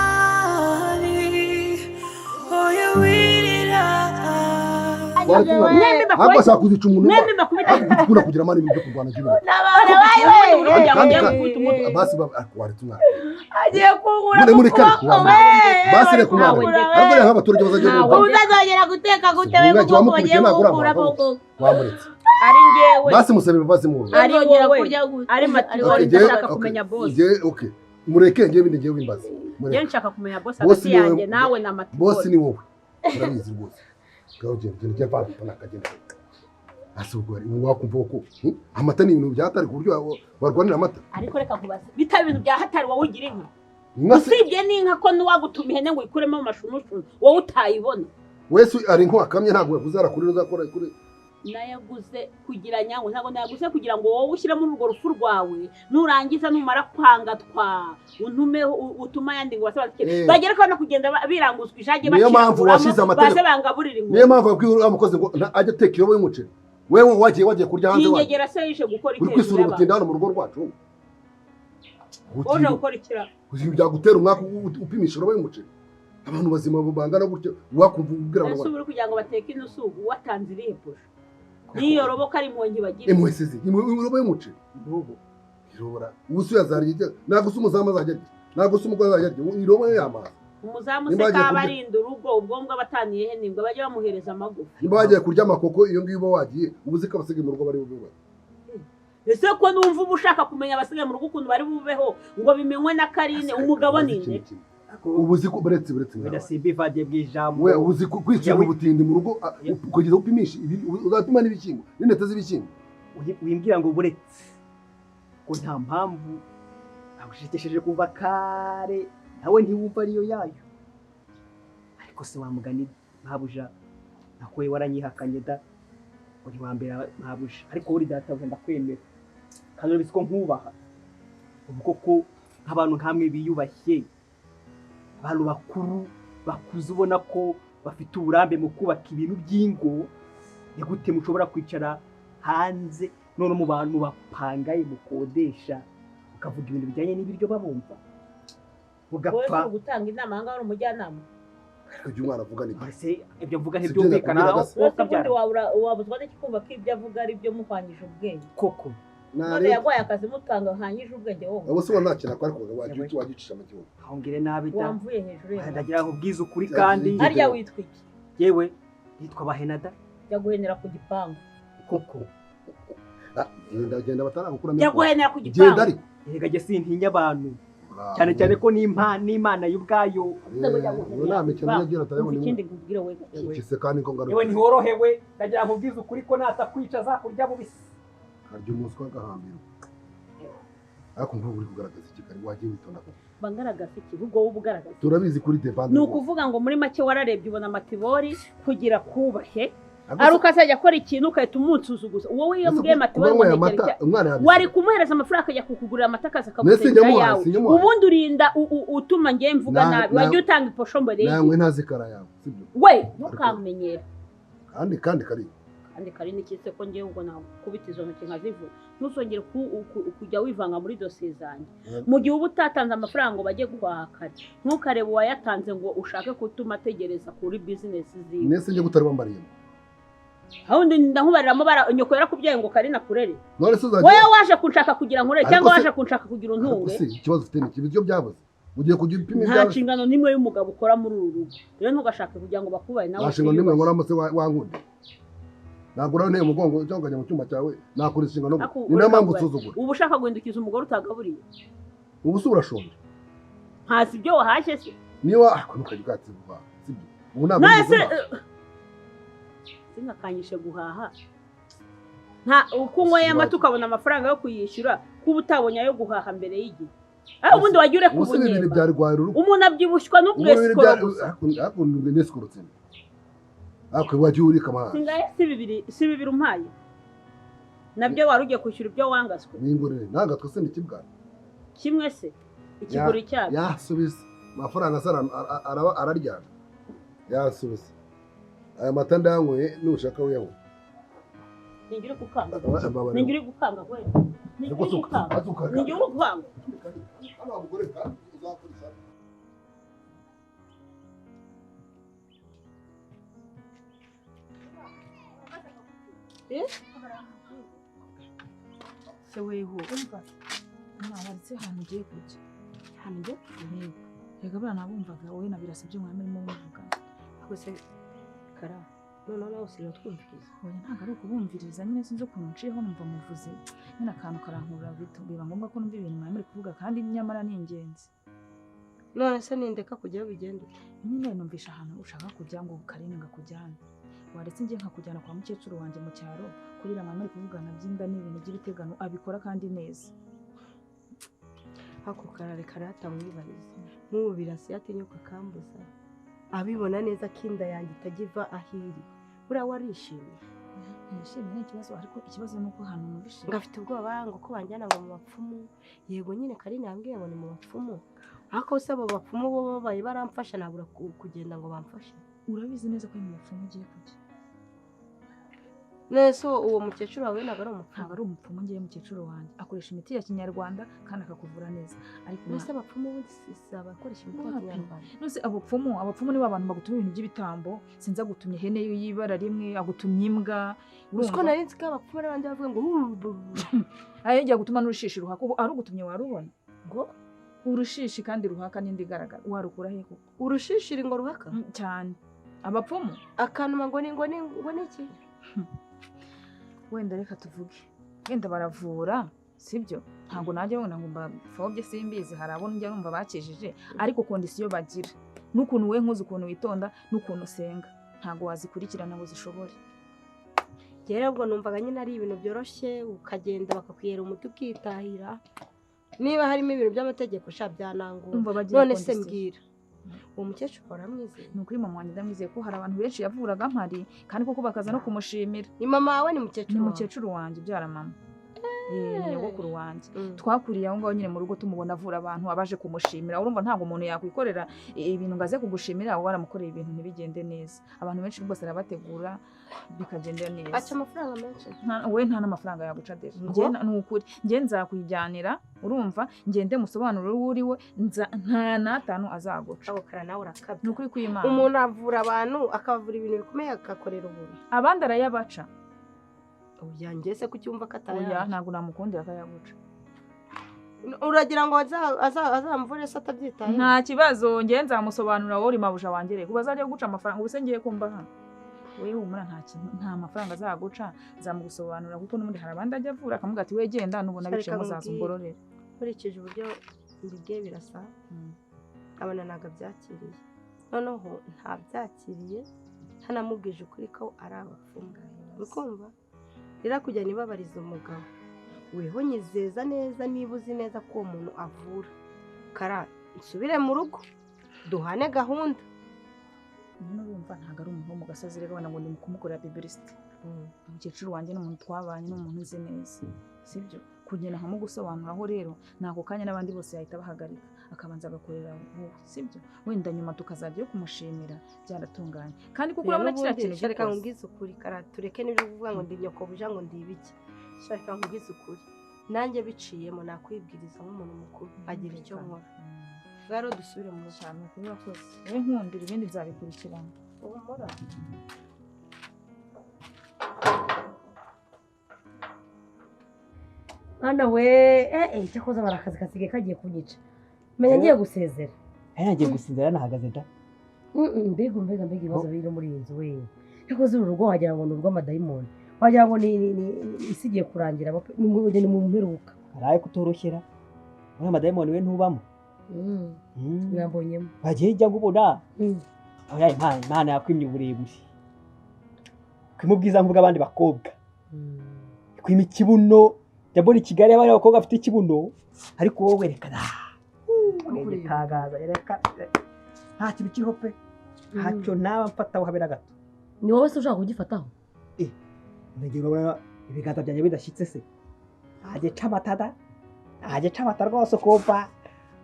Umwari, oya wirira. Mwembi. Ntabwo ashaka kuzica umuntu. Mwembi bakubita. Ukunda kugira amani ibyo kurwana by'ibintu. Kugira ngo Kandi ujye gukubita umutwe. Basi waretse umwana. Agiye kunkura Muri ku muri kare kuboko we. Basi reka umwana. Ntawe. Ariko reka nk'abaturage bazajya Ntawe. bumva. Utazongera guteka gute we? Umwana Kuko wamukurikiye bagiye ntabwo kunkura uramuha. koko. Wamuretse. Ari njyewe. Basi musabe imbabazi mu Ari Uzongera wowe. kurya gute? Ari Matibori. Okay, njyewe- Ndashaka okay, kumenya boss. Okay, mureke njyewe ibindi, njyewe wimbaze. Njyewe Mureke. nshaka kumenya boss Boss hagati ni wowe. yanjye nawe na Boss Matibori. ni wowe, urabizi rwose. Ngaho genda, genda, genda, vana nakagenda. Ase ubwo wakumva ko amata ni ibintu byatari ku buryo warwanira amata? Ariko reka nkubaze, bitaba ibintu bya hatari, wowe ugira inka? Inka se? Usibye n'inka, ko n'uwagutuma ihene ngo uyikuremo amashunushunu wowe utayibona. Wese ari inka wakamye, ntabwo yakuze arakuri uzakora kuri. Nayaguze kugira nyango, ntabwo nayaguze kugira ngo wowe ushyire muri urwo rufu rwawe, nurangiza numara kwanga twa untumeho utume ayandi ngo base bazikire bagere ko no kugenda biranguzwa ijage. Niyo mpamvu baciraguramo, washyize amategeko. baze bangaburire Niyo inkoko. mpamvu wabwiye uriya mukozi ngo ajye ateka irobo y'umuceri. Wewe wagiye kurya hanze, wagiye Yingegera se yishe gukora uri iki kwisura hejuru ubutinda y'abantu? hano mu rugo rwacu. Wowe uje gukora ikira? Uzi byagutera umwaka upimisha irobo y'umuceri? Abantu bazima bangana gutyo, wakumva ubwira Ese abantu. ubu uri kugira ngo bateke inusu, watanze irihe posho n'iyo robo ko ari impongi bagira? Impuhwe sizi irobo y'umuceri. Irobo. Irobora ubu se yazarya iki? Ntabwo se umuzamu azajya arya, ntabwo se umugore azajya arya irobo y'amazi. Umuzamu se Nimba bagiye kaba kurya- arinda urugo, ubwo mbwa bataniye he nibwo bajya bamuhereza amagufa. Nimba bagiye kurya amakoko iyo ngiyo uba wagiye, uba uzi ko abasigaye mu rugo bari bube. Ese ko numva uba ushaka kumenya abasigaye mu rugo ukuntu bari bubeho, ngo bimenywe na Karine, umugabo ni nde? Ubu uzi ko buretse Wenda mwawe. simbivadiye bw'ijambo. We uzi ko kwicira ubutindi mu rugo, kugeza upimisha uzapima n'ibishyimbo n'intete z'ibishyimbo. Wimbwira ngo buretse ko nta mpamvu agushekesheje kuva kare, nawe ntiwumva ariyo yayo. Ariko se wa mugani, mabuja, nakuwe waranyihakanye da, uri wa mbere mabuja, ariko uri databuja ndakwemera kandi urabizi ko nkubaha. Ubu koko nk'abantu nkamwe biyubashye, abantu bakuru bakuze, ubona ko bafite uburambe mu kubaka ibintu by'ingo, ni gute mushobora kwicara hanze none mu bantu bapangaye mukodesha, mukavuga ibintu bijyanye n'ibiryo babumva? Wowe Mugapfa. uri gutanga inama aha ngaha, uri umujyanama? Ariko ibyo umwana avuga ni byo. Ese ibyo mvuga Si byo ntibyumvikana? nakubwiraga se? Wowe Wese ubundi ukabyara. wabuzwa n'iki kumva ko ibyo avuga ari byo muhwanyije ubwenge? Koko. None Nari yaguhaye akazi mutanga hanyije ubwenge wowe? Abo se ubona nta kintu akora, ariko wagiye wagicisha mu gihugu. Ntongere nabi da. Wamvuye hejuru ye. Ndagira ngo ubwize ukuri kandi. Harya witwa iki? Yewe nitwa Bahenada. Jya guhenera ku gipangu. Koko. Ah, genda, genda bataragukuramo. Jya guhenera ku Genda. gipangu. Ariko Erega jye sintinya abantu, cyane cyane ko n'Imana y'ubwayo. Ubu nta mikino yagira Umva. atayabona. Ikindi nkubwire we. Ikise kandi ko ngaruka. Yewe ntiworohewe, ndagira ngo ubwize ukuri ko natakwica azakurya bubisi. Karya umuswa agahambirwa. Ariko nk'ubu uri kugaragaza iki kare? Wagiye witonda koko. Mba ngaragaza iki? Ubwo wowe uba ugaragaza iki? Turabizi kuri devande. Ni ukuvuga ngo muri make wararebye ubona Matibori kugira kubahe Ariko ari uko azajya akora ikintu ugahita umunsuzuguza. Wowe iyo ese mbwiye kuba Matibori ngo anyweye ntekere amata icyayi, umwana yabisize. Wari kumuhereza amafaranga akajya kukugurira amata akaza Mbese akagutekera njyamuhaye, yawe. sinyamuhaye. Ubundi urinda utuma ngewe mvuga nabi. Wajya utanga iposho mbere Namwe y'igihe. ntazi ikara yawe, sibyo? We ntukamenyere. Kandi kari. Kandi kari nikitse ko ngewe ngo nakubita izo ntoki nkazivuna. Ntuzongere kujya wivanga muri dosiye zanjye. Mu gihe uba utatanze amafaranga ngo bajye guhaha kare, ntukarebe uwayatanze ngo ushake gutuma ategereza kuri bizinesi ziwe. Nese njye gutari wambariyemo? Aho ndahubariramo bara nyoko yarakubyaye ngo Karina kurere. None se uzajya Wowe waje kunshaka kugira nkurere Ariko cyangwa se- waje kunshaka kugira Ariko untunge? se ikibazo ufite ni iki? Ibiryo byabuze, ugiye kujya upima Nta ibyawe? nshingano n'imwe y'umugabo ukora muri uru rugo. Rero ntugashake kugira ngo bakubahe nawe Nta nshingano n'imwe utiyubashye. nkoramo se? Wankunde ntabwo uraho nteye umugongo cyangwa ukajya mu cyumba cyawe nakora inshingano. Ariko Ni nayo mpamvu ureka. usuzugura. Uba ushaka guhindukiza umugore utagaburiye. Ubu se urashonje? Ntazi ibyo wahashye se? Niba ariko ntukajya ubwatsi guhaha, sibyo? Ubu ntabwo None se wigeze uhaha. Singakanyishe guhaha, nta uko unyweye amata ukabona amafaranga yo kuyishyura, kuba utabonye ayo guhaha mbere y'igihe. Ariko ubundi wajya ureka Ubu se bibiri ubunyemba. byari guhahira urugo? Umuntu abyibushywa Ubu bibiri n'ubwesikoro byari gusa. Ariko n'esikoro tsina, ariko wagiye urika amahanga. Singaye si bibiri, si bibiri umpaye nabyo wari ugiye kwishyura ibyo wangaswe. N'ingorere ntagatwe se nikibwana. Kimwe se ikiguri cyabyo? Yasubiza amafaranga se araryana yasubiza. Aya mata ndayanyweye, nushaka uyanywe. Ninjye uri gukanga. Mbabarira. Ninjye uri gukanga we. Ni igihugu kwanga. Se weho umva mwabaritse ahantu ugiye kujya. Ahantu ugiye kujya? Reka buriya nabumvaga wowe na Birasa ibyo mwari murimo muvuga. Ahubwo se Kara, noneho nawe usigaye utwumviriza. Oya ntabwo ari ukubumviriza nyine, sinzi ukuntu nciyeho numva muvuze nyine akantu karankurura, biba ngombwa ko numva ibintu mwari muri kuvuga kandi nyamara ni ingenzi. None se nindeka kujyayo bigenda ute? Nyine numvisha ahantu ushaka kujya ngo Karine ngakujyane. Waretse ngiye nkakujyana kwa mukecuru wanjye mu cyaro, kurira mwari muri kuvugana by'inda n'ibintu by'ibitegano abikora kandi neza. Ako karare karatamwibariza. Nk'ubu Birasa yatinyuka akambuza. Abibona neza ko inda yanjye itajya iva aho iri. Buriya warishimye. Nishimye ni ikibazo, ariko ikibazo ni uko ahantu numvishe. Ngafite ubwoba ngo ko banjyana ngo mu bapfumu. Yego nyine Karine yambwiye ngo ni mu bapfumu. Ariko se abo bapfumu bo babaye baramfasha nabura kugenda ngo bamfashe. Urabizi neza ko ari mu bapfumu ugiye kujya. Nese uwo mukecuru wawe ntabwo ari umupfumu? Ntabwo ari umupfumu, ngiye mukecuru wanjye akoresha imiti ya kinyarwanda kandi akakuvura neza. Ariko nese abapfumu ubundi si abakoresha imiti ya kinyarwanda? Nese abapfumu nibo abantu bagutuma ibintu by'ibitambo, sinzi agutumye ihene y'ibara rimwe, agutumye imbwa. Uziko nari nzi ko abapfumu ari abandi bavuga ngo ayo yagiye gutuma n'urushishi ruhaka, ubu arugutumye warubona ngo urushishi kandi ruhaka n'indi igaragara warukura he koko? Urushishi ngo ruhaka cyane abapfumu akanuma ngo ni ngo ni ngo ni iki? Wenda reka tuvuge wenda baravura sibyo, ntabwo najya wenda ngo mbafobye simbizi, hari abo njya numva bakijije, ariko kondisiyo bagira n'ukuntu we nkuzi ukuntu witonda n'ukuntu usenga ntabwo wazikurikirana ngo zishobore. Rero ubwo numvaga nyine ari ibintu byoroshye, ukagenda bakakwihera umuti ukitahira, niba harimo ibintu by'amategeko sha byanangura. None se mbwira uwo mukecuru waramwizeye? Ni ukuri mama wanjye ndamwizeye ko hari abantu benshi yavuraga mpari kandi koko bakaza no kumushimira. Ni mama wawe ni mukecuru? Ni mukecuru wanjye ubyara mama. Ni nyogokuru wanjye. Twakuriye aho ngaho nyine mu rugo tumubona avura abantu abaje kumushimira. Urumva ntabwo umuntu yakwikorera ibintu ngo aze kugushimira, wowe waramukoreye ibintu ntibigende neza. Abantu benshi rwose arabategura bikagenda neza. Aca amafaranga menshi? We nta n'amafaranga yaguca deje. Njye ni ukuri njye nzakwijyanira, urumva ngende musobanurire uwo uri we, nta n'atanu azaguca. Abo kara nawe urakabya. Ni ukuri kw'Imana. Umuntu avura abantu akabavura ibintu bikomeye agakorera ubuntu. Abandi arayabaca. Oya njye se kucyumva kataya. Oya ntabwo namukundira akayaguca. Uragira ngo azamvure se atabyitaye? Nta kibazo njye nzamusobanurira wowe uri mabuja wanjye reka ubazajya guca amafaranga ubuse ngiye kumba hano. Wewe humura nta kintu nta mafaranga azaguca nzamugusobanurira kuko n'ubundi hari abandi ajya avura akamuga ati we genda nubona bicemo uzazungororera. Nkurikije uburyo mbibwiye Birasa abona ntabwo abyakiriye. Noneho ntabyakiriye ntanamubwije ukuri ko ari abapfumu. Ukumva? Rero kujya nibabariza umugabo weho nyizeza neza niba uzi neza ko uwo muntu avura. Kara nsubire mu rugo duhane gahunda. Nyine urumva ntabwo ari umuntu wo mu gasozi rero wenda ngo ndi kumukorera publicity. Umukecuru wanjye ni umuntu twabanye, ni umuntu uzi neza sibyo, kugenda nkamugusobanuraho rero nako kanya n'abandi bose yahita bahagarika akabanza agakorera wowe sibyo, wenda nyuma tukazajya kumushimira byaratunganye. Kandi kuko urabona kiriya kintu gikoze. Reka nkubwize ukuri Kara, tureke n'ibyo kuvuga ngo ndi nyokobuja ngo ndi ibiki. Reka nkubwize ukuri nanjye biciyemo nakwibwiriza nk'umuntu mukuru agira icyo nkora. Rero dusubire mu cyane kuri wakoze wowe nkundira ibindi nzabikurikirana. Humura. Mwana we cyakoze barakazi kasigaye kagiye kunyica. Menya ngiye gusezera. Ngiye gusezera nahagaze da. Mbega mbega mbega ibibazo biri muri iyi nzu we. Cyakoze uru rugo wagira ngo ni urw'amadayimoni. Wagira ngo ni isi igiye kurangira ni mu mperuka. Karaye kutoroshyera. Muri amadayimoni we ntubamo. Mwambonyemo. Bagiye jya ngubona. Oya Imana yakwimye uburebure. Kwimubwiza nk'ubwo abandi bakobwa. Kwima ikibuno. Jabona Kigali abari abakobwa bafite ikibuno ariko wowe werekana uregitangaza reka nta kintu kiriho pe ntacyo naba mfataho habera gato. Ni wowe se ushaka kugifataho? Ngiye urabona ibiganza byanjye bidashyitse se ntagica amata da ntagica amata rwose ukumva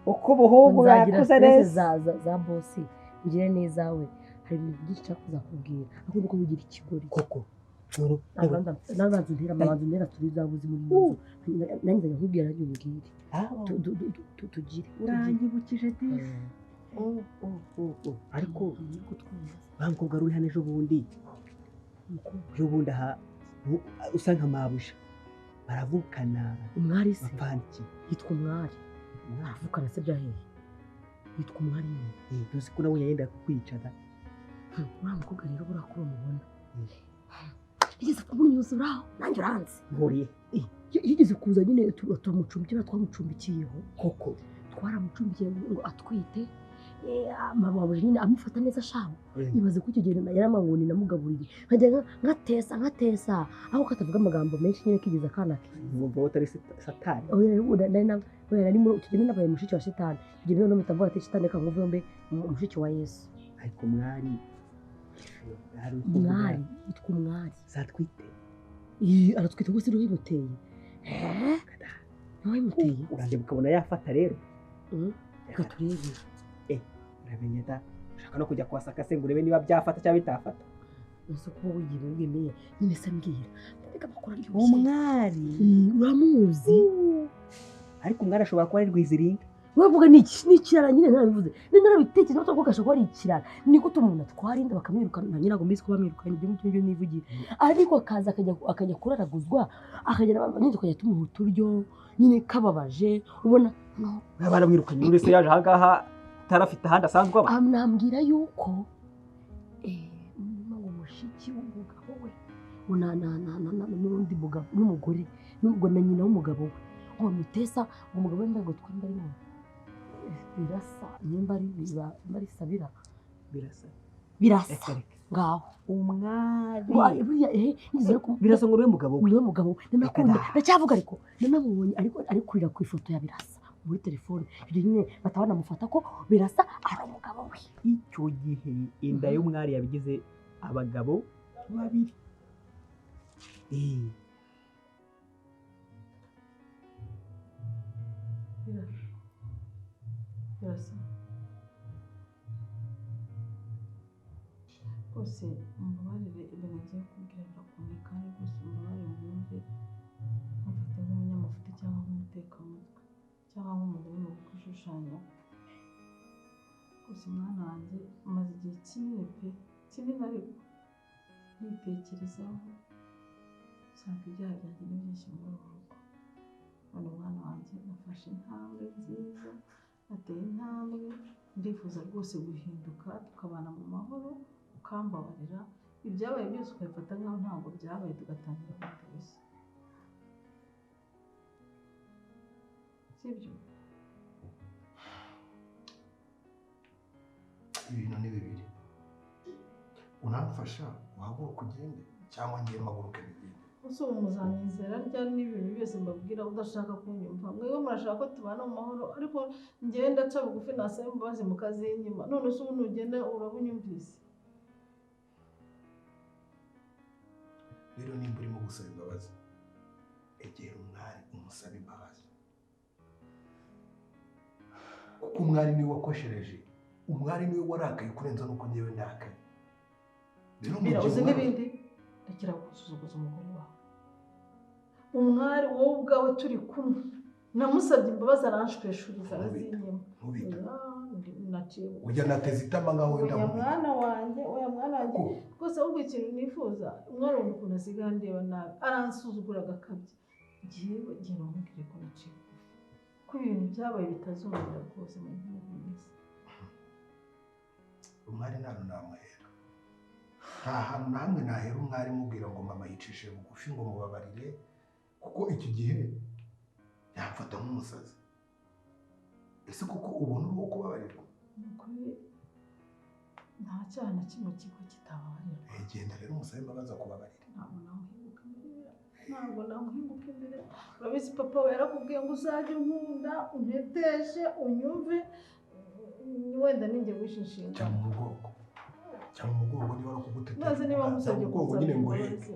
uko ubuhungu yakuze neza. Za bosi ngire neza we hari ibintu byinshi nshaka kuzakubwira ariko nuko wigira ikigori koko. Nabanza untera amabanza untera turi zabuze muri nzu. Nanjye nkubwira nanjye umbwire. Tugire. Uranyibukije disi. Ariko wa mukobwa uri hano ejo bundi. Ejo bundi aha usa nka mabuja. Baravukana. Umwari se? Yitwa Umwari. Aravukana se bya hehe? Yitwa Umwari nyine. Tuzi ko nawe yenda kukwicara. Uriya mukobwa rero buriya ko bamubona. Yigeze kumunyuzuraho nanjye uranzi. Nkuriye. Yigeze kuza nyine turamucumbikira twamucumbikiyeho. Koko. Twaramucumbikiye ngo atwite. Mama wawe nyine amufata neza shaho. Ibaze ko icyo gihe yaramangoni namugaburire. Nkajya nkatesa aho katavuga amagambo menshi nyine kigeze akana ke. Wumva utari satani. Oya nari muri icyo gihe nabaye mushiki wa shitani. Icyo gihe none mutavuga ati shitani reka nkuve mbe mushiki wa Yesu. Ariko Umwari Umwari yitwa Umwari. Zatwite. Aratwite gusa uriho imuteye. Niwe imuteye. Urandeba ukabona yafata rero. Reka turebe. Uramenye da ushaka no kujya kuhasaka se ngo urebe niba byafata cyangwa bitafata. Ese kuba wigiye wemeye nyine se mbwira. Mbega amakuru aryoshye. Umwari. Uramuzi. Ariko Umwari ashobora kuba ari Rwiziringa. Uravuga ni ikirara nyine narabivuze. Narabitekereje ko gashobora kuba ari ikirara. Ni gute umuntu atwara inda bakamwirukana nyine ngo mbizi ko bamwirukanye ibyo ngibyo nivugiye. Ariko akaza akajya kuraraguzwa akagera nyine tukajya tumuha uturyo nyine kababaje ubona. Baramwirukanye urese yaje aha ngaha atarafite ahandi asanzwe aba. Anambwira yuko ngo mushiki w'umugabo we n'undi mugabo n'umugore n'ubwo na nyina w'umugabo we ngo mutesa ngo umugabo we ngo twemba ari ngo birasa nimba ari sabira birasa ngaho Umwari birasa ngo niwe mugabo we niwe mugabo we nanakunda ndacyavuga ariko nanamubonye ariko ari kurira ku ifoto ya Birasa muri telefone ibyo nyine batabona mufata ko Birasa ari umugabo we. Icyo gihe inda y'Umwari yabigize abagabo babiri. Birasa rwose umbabarire ibintu ngiye kubwira birakomeye kandi rwose umbabarire mwumve ntumfate nk'umunyamafuti cyangwa nk'umutekamutwe cyangwa nk'umuntu urimo kwishushanya. Rwose mwana wanjye maze igihe kinini pe kinini ariko nitekerezaho usanga ibyaha byanjye ni byinshi muri uru rugo. None mwana wanjye nafashe intambwe nziza nateye intambwe ndifuza rwose guhinduka tukabana mu mahoro ukambabarira ibyabaye byose ukabifata nkaho ntabwo byabaye tugatangira bundi bushya. Sibyo? Ibintu ni bibiri. Unamfasha uhaguruka ugende cyangwa ngiye mpaguruke nigende. Ese ubu muzanyizera ryari n'ibintu byose mbabwira udashaka kunyumva? Mwebwe murashaka ko tubana mu mahoro ariko njyewe ndaca bugufi nasaba imbabazi mukazinyima. None se ubu nugenda urabunyumvise? Rero nimba urimo gusaba imbabazi egera Umwari umusabe imbabazi. Kuko Umwari niwe wakoshereje, Umwari niwe warakaye kurenza nuko njyewe ndakaye. Rero mu gihe uzi n'ibindi rekera gusuzuguza umugore wawe. Umwari wowe ubwawe turi kumwe namusabye imbabazi aranshweshuriza arazinyima. Ujya nateza itama ngaho wenda oya mwana wanjye oya mwana wanjye rwose ahubwo ikintu nifuza Umwari wumva ukuntu asigaye andeba nabi aransuzugura agakabya. Njyewe genda umubwire ko naciye bugufi ko ibintu byabaye bitazongera rwose mu minsi. Umwari nta hantu namuhera, nta hantu na hamwe nahera Umwari mubwira ngo mama yicishije bugufi ngo mubabarire kuko iki gihe yamfata nk'umusazi. Ese kuko ubona uri uwo kubabarirwa? Nta cyaha na kimwe kigo kitababarirwa. Genda rero umusabe imbabazi akubabarire. Ntabwo namuhinguka imbere, ntabwo namuhinguka imbere. Urabizi papa we yarakubwiye ngo uzajye unkunda unteteshe unyumve wenda ninjye wishe inshingano. Cyangwa umugongo. Cyangwa umugongo niba arakugutetesha. Maze niba musabye umugongo nyine ngo uheke.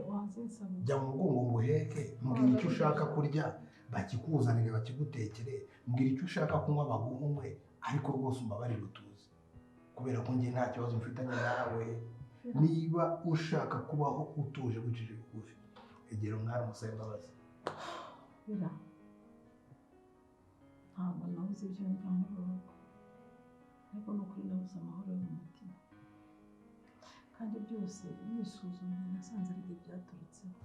Jya mu mugongo ngo uheke, mbwira icyo ushaka kurya bakikuzanire bakigutekere, mbwira icyo ushaka kunywa baguhe, ariko rwose umbabarire utuze. Kubera ko njye nta kibazo mfitanye nawe, Niba ushaka kubaho utuje wicishije bugufi, egera umwari umusabe imbabazi. Bira, ntabwo nabuze ibyo ndya muri uru rugo, ariko ni ukuri nabuze amahoro yo mu mutima, kandi byose nisuzumye nasanze ari igihe byaturutseho.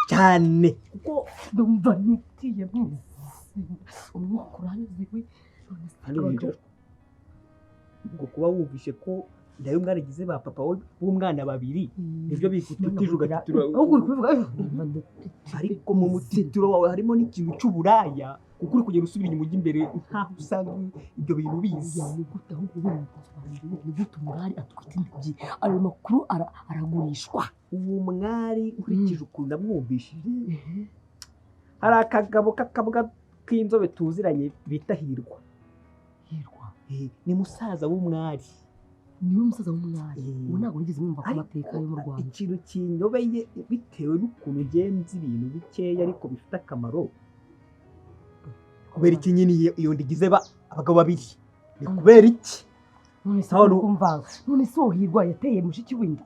Cyane kuko ndumva nitiye mwese umwuka uranyuze we. Hano ubwo kuba wumvishe ko nayo mwaragize ba papa w'umwana babiri, nibyo bigutitije ugatitira. Ahubwo uri kubivuga. Ariko mu mutitiro wawe harimo n'ikintu cy'uburaya, kuko uri kugenda usubira inyuma ujya imbere nkaho usanga ibyo bintu bizi. Ni gute ahubwo ni gute umwari atwite inda ebyiri? Ayo makuru aragurishwa. Uwo mwari nkurikije ukuntu namwumvishije, hari akagabo k'akabwa k'inzobe tuziranye bita Hirwa. Hirwa ni musaza w'umwari. Niwe musaza w'umwari? Ubu ntabwo nigeze mwumva ku mateka yo mu Rwanda. Ikintu kinyobeye bitewe n'ukuntu ngenzi ibintu bikeya ariko bifite akamaro, kubera iki nyine iyo ndigize abagabo babiri? Ni kubera iki? None se uwo Hirwa yateye mushiki w'inda?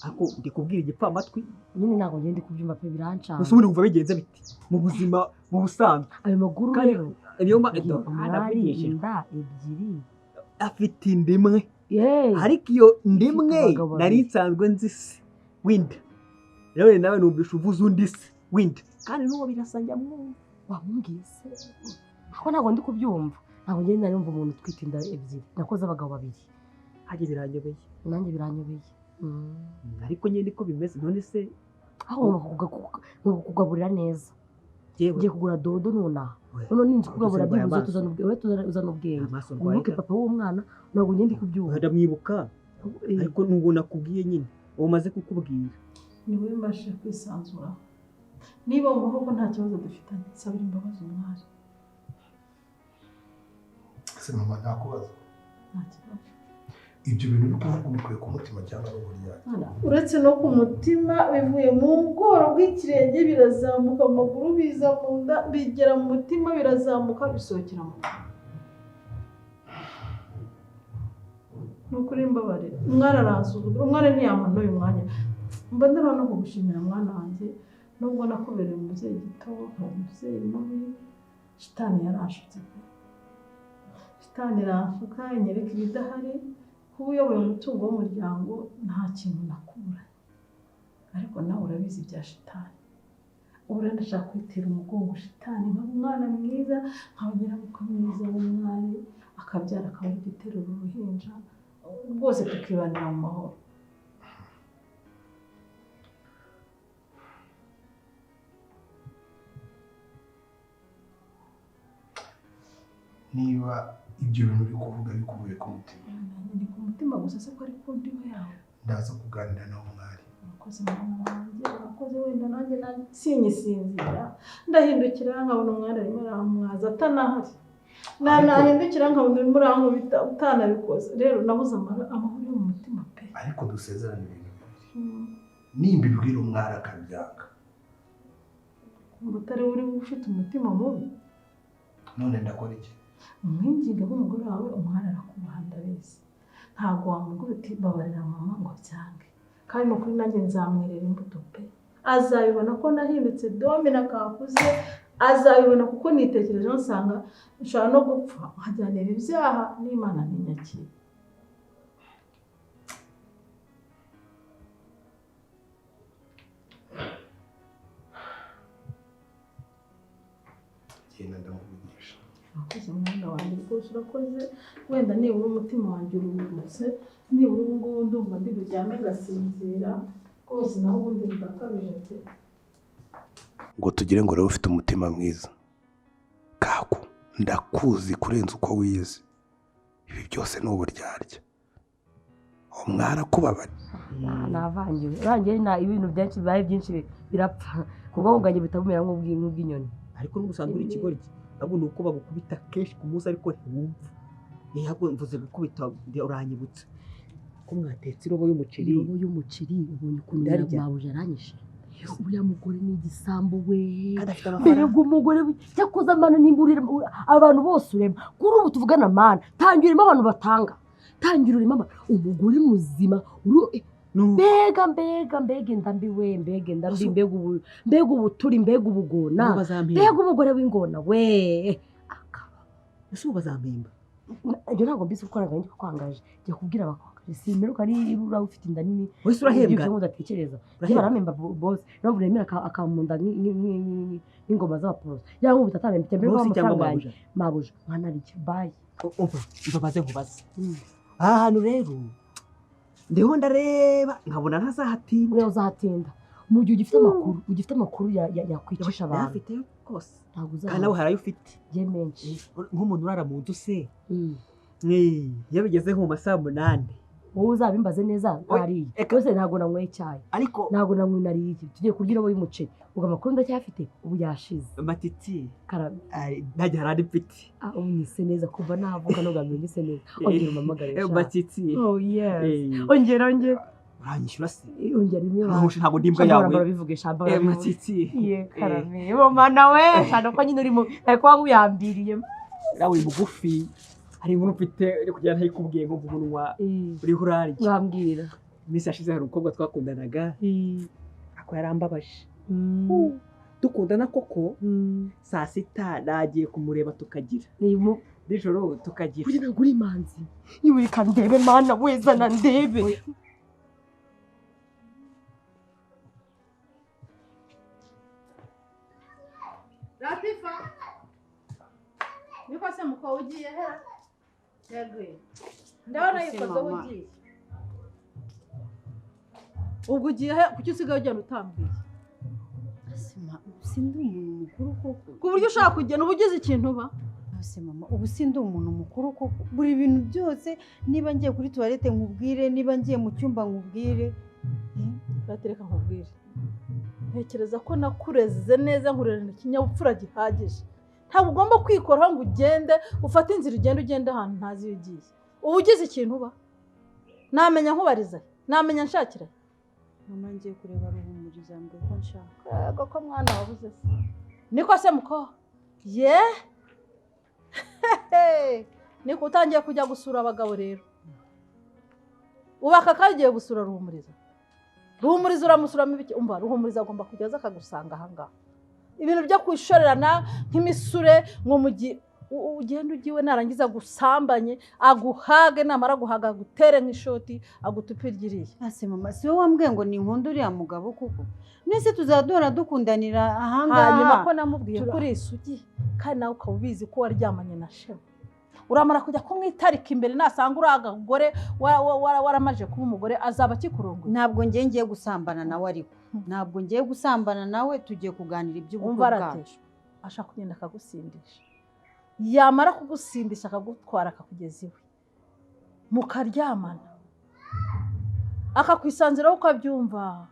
Ariko ndi kubwira igipfamatwi nyine, ntabwo ngenda kubyumva pe, birancanga. Gusa ubundi wumva bigenze biti mu buzima mu busanzwe? Ayo maguru rero niyo umwari inda ebyiri afite inda imwe, ariko iyo inda imwe nari nsanzwe nzi se w'inda, rero nawe numvisha uvuze undi se w'inda, kandi n'uwo birasa njya mwumva. Wamubwiye se? Ariko ntabwo ndi kubyumva, ntabwo ngenda numva umuntu utwite inda ebyiri nakoze abagabo babiri. Hajye biranyobeye. Nanjye biranyobeye. Ariko nyine niko bimeze. None se aho kugaburira neza, ngiye kugura dodo nonaha, none ninzi kugaburira byibuze tuzana ubwenge. Wibuke papa w'umwana, ntabwo ngenda kubyumva. Ndamwibuka, ariko nubwo nakubwiye nyine uwo maze kukubwira. Ni wowe mbashe kwisanzuraho, niba wumva ko nta kibazo dufitanye sabira imbabazi umwari. Ese mama ntakubaza? Nta kibazo. Ibyo bintu uri kuvuga ubikuye ku mutima cyangwa ari uburyarya? Uretse no ku mutima, bivuye mu bworo bw'ikirenge birazamuka mu maguru, biza mu nda, bigera mu mutima, birazamuka bisohokera mu nda. Ni ukuri mbabarira, umwana aransuzugura, umwana ntiyampa n'uyu mwanya. Mba ndabona no kugushimira mwana wanjye, nubwo nakubereye umubyeyi gito, nkaba umubyeyi mubi, shitani yaranshutse pe. Shitani iransuka inyereka ibidahari. Kuba uyoboye umutungo w'umuryango nta kintu nakura, ariko nawe urabizi ibya shitani. Ubu rero ndashaka kwitera umugongo shitani, nkaba umwana mwiza, nkaba nyirabukwe mwiza w'umwari, akabyara akaba ari guterura uruhinja, rwose tukibanira mu mahoro. Niba ibyo bintu uri kuvuga bikuvuye ku mutima, ni ku mutima gusa se ko ari ku ndiba yawe? Ndaza kuganira nawe mwari. Urakoze mwana wanjye, urakoze. Wenda nanjye sinyisinzira, ndahindukira nkabona umwari arimo aramwaza atanahari, nahindukira nkabona urimo urankubita utanabikoze. Rero nabuze amahoro yo mu mutima pe. Ariko dusezerane ibintu bibiri, nimba ibwira umwari akabyanga, ngo utari uri ufite umutima mubi, none ndakora iki? Umwinginga w'umugore wawe, umwana arakubaha ndabizi, ntabwo wamubwira uti babarira mama ngo byange. Kandi ni ukuri nanjye nzamwerera imbuto pe, azabibona ko nahindutse domina kakuze, azabibona kuko nitekerejeho nsanga nshobora no gupfa nkajyanira ibyaha n'Imana ntinyakire. Genda ndamuvugisha. Urakoze mwana wanjye rwose, urakoze. Wenda nibura umutima wanjye uruhutse, nibura ubu ngubu ndumva ndi buryame ngasinzira rwose, naho ubundi ndakabije pe. Ngo tugire ngo rero ufite umutima mwiza kaku, ndakuzi kurenza uko wize. Ibi byose ni uburyarya, umwara kubabara. Navangiwe urangiye na ibintu byinshi bibaye byinshi birapfa, kuko ubwanjye bitabumera nk'ubw'inyoni. Ariko n'ubusanzwe uri ikigoryi, ahubwo ni uko bagukubita kenshi ku munsi ariko ntiwumva. Ahubwo mvuze gukubita uranyibutsa ko mwatetse irobo y'umuceri. Irobo y'umuceri ubonye ukuntu mabuja aranyishe. Uriya mugore ni igisambo we, mbere umugore cyakoze amana nimba abantu bose urema kuri ubu tuvugana mana, tangira urimo abantu batanga. Tangira uri mama umugore muzima mbega mbega mbega indambi we mbega indambi mbega mbega ubuturi mbega ubugona mbega umugore w'ingona we akaba ese ubu bazampemba. Ibyo ntabwo mbizi kuko ntabwo njye kwangaje njya kubwira abakwangaje simeruka niba ufite inda nini wese urahembwa ibyo udatekereza njye barampemba bose niyo buremera akamunda nk'ingoma z'abaporoso yangwa ubu tatamemba mbere ko amafaranga yanjye mabuja mwana arya bayi umva mbabaze nkubaze aha hantu rero ndiho ndareba nkabona ntazahatinda. Uriya uzahatinda mu gihe ugifite amakuru yakwicisha abantu. Afite kose kandi nawe harayo ufite ye menshi nk'umuntu urara mu nzu se iyo bigeze nko mu masaha 8 wowe uzabimbaze neza ntariye rwose ntabwo nanyweye icyayi ariko ntabwo nanyweye nariye tugiye kurya irobo y'umuceri ubwo amakuru ndacyafite ubu yashize matiti karame ntajya harandi mfite. Ubu nise neza kuva navuka n'ubwa mbere nise neza ongera umpamagare sha matiti. Oh yes ongera ongera uranyishyura se ongera imwe wawe ntabwo ndi imbwa yawe barabivuge shamba matiti ye karame bo mana we shana ko nyine urimo ariko wanguyambiriye nawe uri mugufi hari inkuru mfite uri kugenda ntayikubwiye ngo umunwa uriho urarya urambwira. Iminsi yashize hari umukobwa twakundanaga ako yarambabaje dukundana koko saa 6 nagiye kumureba tukagira nijoro tukagira uri ntabwo uri imanzi yewe reka ndebe mana wezana ndebe. Latifa niko se muko ugiye he? Yego ndabona yuko zo ugiye ubwo ugiye he kuki usigaye ugenda utambwiye? Sima sindi umuntu mukuru koko ku buryo ushaka kugenda uba ugize ikintu uba. Ase mama ubu sindi umuntu mukuru koko buri bintu byose niba ngiye kuri toilette nkubwire niba ngiye mu cyumba nkubwire. Ratereka nkubwire ntekereza ko nakureze neza nkurerana ikinyabupfura gihagije ntabwo ugomba kwikoraho ngo ugende ufate inzira ugende ugende ahantu ntazi iyo ugiye uba ugize ikintu uba namenya nkubariza namenya nshakira. Mama ngiye kureba Ruhumuriza mbwe ko nshaka. Yego ko mwana wabuze se niko se muko ye niko utangiye kujya gusura abagabo rero ubaka kagiye gusura Ruhumuriza. Ruhumuriza uramusuramo ibiki? Umva Ruhumuriza agomba kujya aza akagusanga ahangaha ibintu byo kwishorerana nk'imisure ngo mugi ugende ugiwe narangiza gusambanye aguhage namara guhaga agutere nk'ishoti agutupiririye. Ase mama si wowe wambwiye ngo ni inkunda uriya mugabo koko nese tuzadora dukundanira ahangaha? Hanyuma ko namubwiye kuri isugi kandi nawe ukaba ubizi ko waryamanye na Shema uramara kujya kumwitarika imbere nasanga uri agagore waramaje kuba umugore azaba akikurongoye. Ntabwo ngiye ngiye gusambana nawe ariko ntabwo ngiye gusambana nawe tugiye kuganira iby'ubukwe bwacu. Ashaka kugenda akagusindisha yamara kugusindisha akagutwara akakugeza iwe mukaryamana akakwisanziraho ukabyumva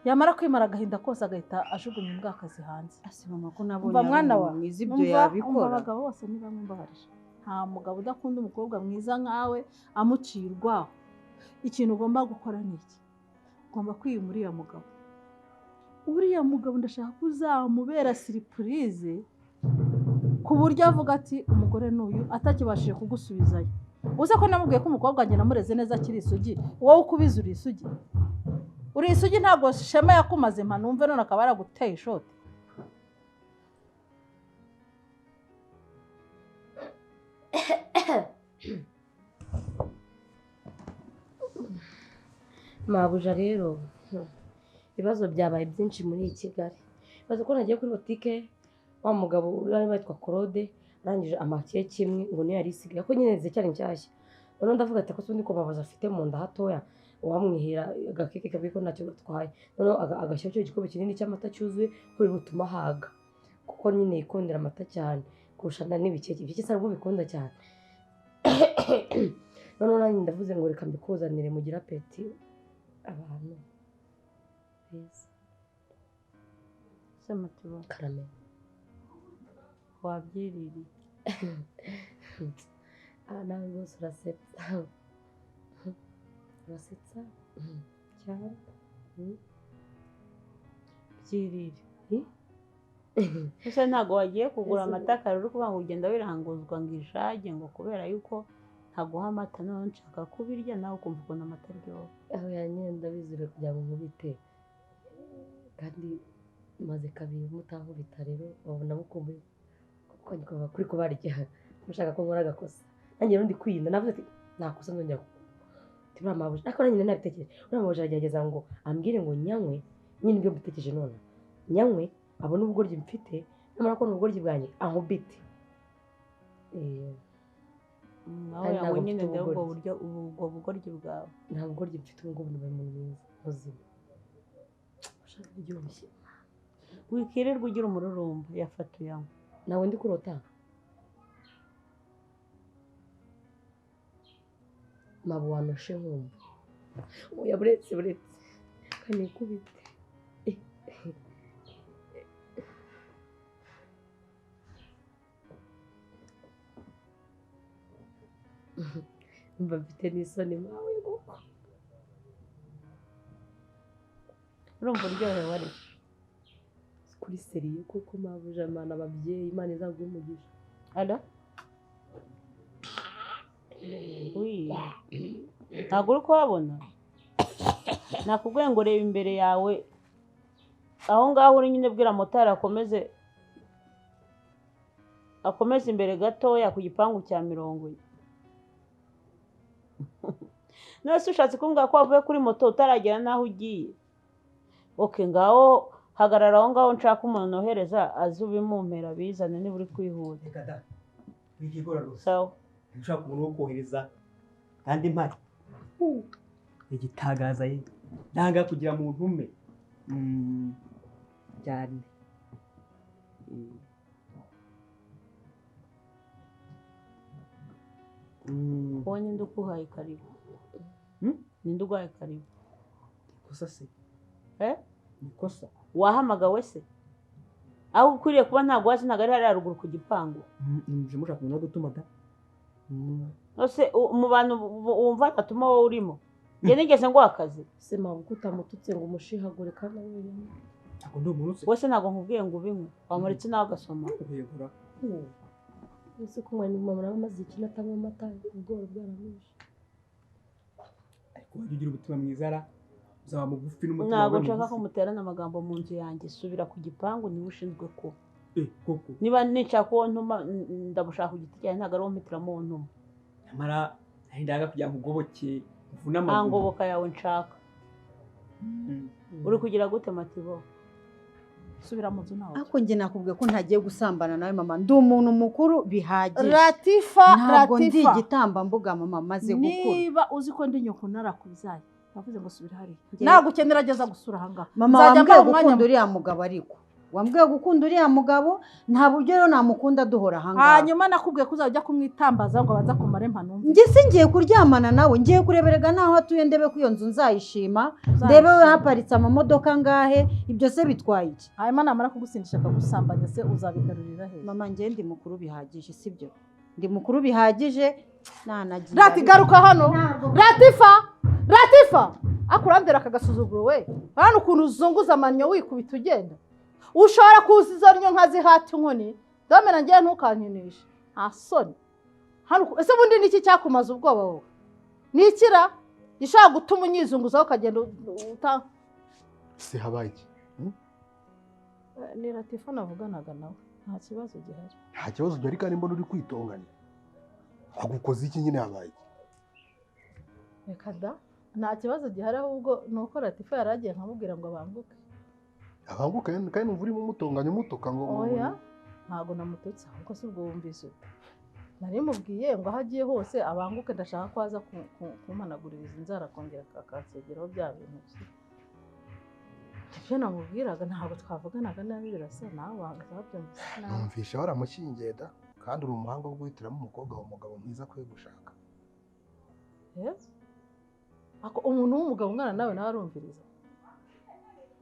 yamara kwimara agahinda kose agahita ajugunya imbwakazi hanze. Ase mama ko nabonye mwana wa mwiza ibyo yabikora. Abagabo bose ni bamwe mbabarije nta mugabo udakunda umukobwa mwiza nkawe amuciye urwaho. Ikintu ugomba gukora ni iki? Ugomba kwiyuma uriya mugabo. Uriya mugabo ndashaka ko uzamubera siripurize ku buryo avuga ati umugore n'uyu atakibashije kugusubizayo. Uze ko namubwiye ko umukobwa wanjye namureze neza akiri isugi wowe ukubiza uri isugi uri isugi ntabwo Shema yakumaze mpa numve none akaba yaraguteye ishoti. Mabuja rero ibibazo byabaye byinshi muri iyi Kigali. Baza ko nagiye kuri botike wa mugabo uri witwa Claude arangije amakeke imwe ngo niyo yari isigaye ko nyine zicyari nshyashya. None ndavuga ati ko sundi ko mabuja afite mu nda hatoya uwamwihera agakeke kabiko ntacyo gatwaye. None agashyira cyo gikombe kinini cy'amata cyuzuye ko bimutuma haga kuko nyine yikundira amata cyane kurusha n'ibikeke. Ibikeke se aribwo bikunda cyane. None nanjye ndavuze ngo reka mbikuzanire mugira apeti abantu beza. Samatuba karame wabyiririye. Nawe rwose urasetsa urasetsa cyane byirire. Ese ntabwo wagiye kugura amata kare uri kuvuga ngo ugenda wiranguzwa ngo ijage ngo kubera yuko Ntaguha amata none nshaka kubirya nawe ukumva ukuntu amata aryoha. Aho yanyenda ndabizira kugira ngo nkubite. Kandi maze kabiri mutankubita rero babona mukumbuye kuko nyikova kuri kubarya mushaka ko nkora agakosa. Nanjye rero ndi kwirinda navuze ati nakosa nzongera tibura mabuja. Ariko nanjye nabitekereje. Uriya mabuja aragerageza ngo ambwire ngo nyanywe, nyine ibyo mbitekereje none. Nyanywe abone ubugoryi mfite, namara kubona ubugoryi bwanjye ankubite. Nawe yawe nyine ndabwo buryo ubwo bugoryi bwawe. Nta bugoryi mfite ubu ngubu nabaye umuntu mwiza muzima. Ushaka ibyoshye. Wikirirwa ugira umururumba yafata uyanywa. Nawe ndi kurota. Mabo wanoshe nkumva. Oya buretse buretse. Kanikubite. Mba mfite n'isoni mawe koko. Urumva uryohewe ariko. Kuri seriye koko mabuja Imana ababyeyi Imana izaguhe umugisha. Alo? Oui. Ntabwo uri kuhabona? Nakubwiye ngo reba imbere yawe aho ngaho uri nyine bwira motari akomeze imbere gatoya ku gipangu cya 40. None se ushatse kumbwira ko wavuye kuri moto utaragera n'aho ugiye? Okay, ngaho hagarara aho ngaho nshaka umuntu nohereza aze ubimumpera bizane niba uri kwihuta. Reka da. Wikigora rwose. Sawa. Nshaka umuntu wo kohereza kandi mpari. Igitagaza ye. Ndanga kugira mu ntume. Cyane. Wowe ninde ukuhaye karibu? Ninde uguhaye karibu? Ikosa se? Ikosa. Wahamagawe se? Aho ukwiriye kuba ntabwo wazi ntabwo ari hariya ruguru ku gipangu. Nje mushaka umuntu wo gutuma da. Ose mu bantu wumva atuma wowe urimo. Njye nigeze ngo akazi. Se mabo kutamututse ngo umushihagure kandi wewe. Ntabwo ndi umuntu se. Wese ntabwo nkubwiye ngo ubinywe. Wamuretse nawe agasoma. Uyegura. Ese kunywa ni mama nawe amaze ikintu atanywa amata ubworo bwaramwishe. Ariko wajya ugira umutima mwiza ra uzaba mugufi n'umutima Ntabwo wawe nshaka mugufi. ko muterana amagambo mu nzu yanjye. Subira ku gipangu niwe ushinzwe kuba. Koko. Niba nicara ko ntuma ndagushaka ku giti cyanjye ntabwo ari wowe mpitiramo uwo ntuma. Nyamara nari ndanga kugira ngo ugoboke uvune Nta amaguru. ngoboka yawe nshaka. Uri kugira gute Matibo? Subira mu nzu nawe. Ariko njye nakubwiye ko ntagiye gusambana nawe mama, ndi umuntu mukuru bihagije. Latifa, ntabwo ndi Latifa. igitambambuga mama, maze gukura. Niba uzi ko ndi nyoko narakubyaye, navuze ngo subira hariya. Njye- Nagukenera ageza gusura aha ngaha. Mama Nzajya wambwiye mbara umwanya gukunda uriya mugabo ariko. Wambwiye gukunda uriya mugabo, nta buryo rero namukunda duhora aha ngaha. Hanyuma nakubwiye ko uzajya kumwitambaza ngo abanze akumare mpanumve. Njye singiye kuryamana nawe, ngiye kureberega naho atuye ndebe ko iyo nzu nzayishima, ndebe haparitse amamodoka angahe, ibyo se bitwaye iki? Hanyuma namara kugusindisha akagusambanya se uzabigarurira he? Mama njye ndi mukuru bihagije, sibyo? Ndi mukuru bihagije, nanagiye. Rati garuka hano. Latifa! Latifa! Akurambira akagasuzuguro we. Hano ukuntu uzunguza amannyo wikubita ugenda. Ushobora kuza izo nnyo nkazihata inkoni. Domena ngiye ntukankinishe. Nta soni. Hano ese ubundi niki cyakumaza ubwoba wowe? Ni ikira gishobora gutuma unyizunguzaho ukagenda uta Se habaye iki? Ni Latifa navuganaga nawe. Nta kibazo gihari. Nta kibazo gihari kandi mbona uri kwitonganya. Agukoze iki nyine habaye iki? Reka da. Nta kibazo gihari ahubwo ni uko Latifa yari agiye nkamubwira ngo abanguke. Abanguke kandi numva urimo umutonganya umutuka ngo Oya, ntabwo namututse ahubwo si ubwo wumvise ute. Nari mubwiye ngo aho agiye hose abanguke ndashaka ko aza kumpanagurira izi nzara akongera akansegeraho bya bintu bye. Ibyo namubwiraga ntabwo twavuganaga nabi birasa nawe wabyumvise nabi. Numvisha waramushyingiye da kandi uri umuhanga wo guhitiramo umukobwa wa mugabo mwiza akwiye gushaka. Ako umuntu w'umugabo ungana nawe nawe arumviriza.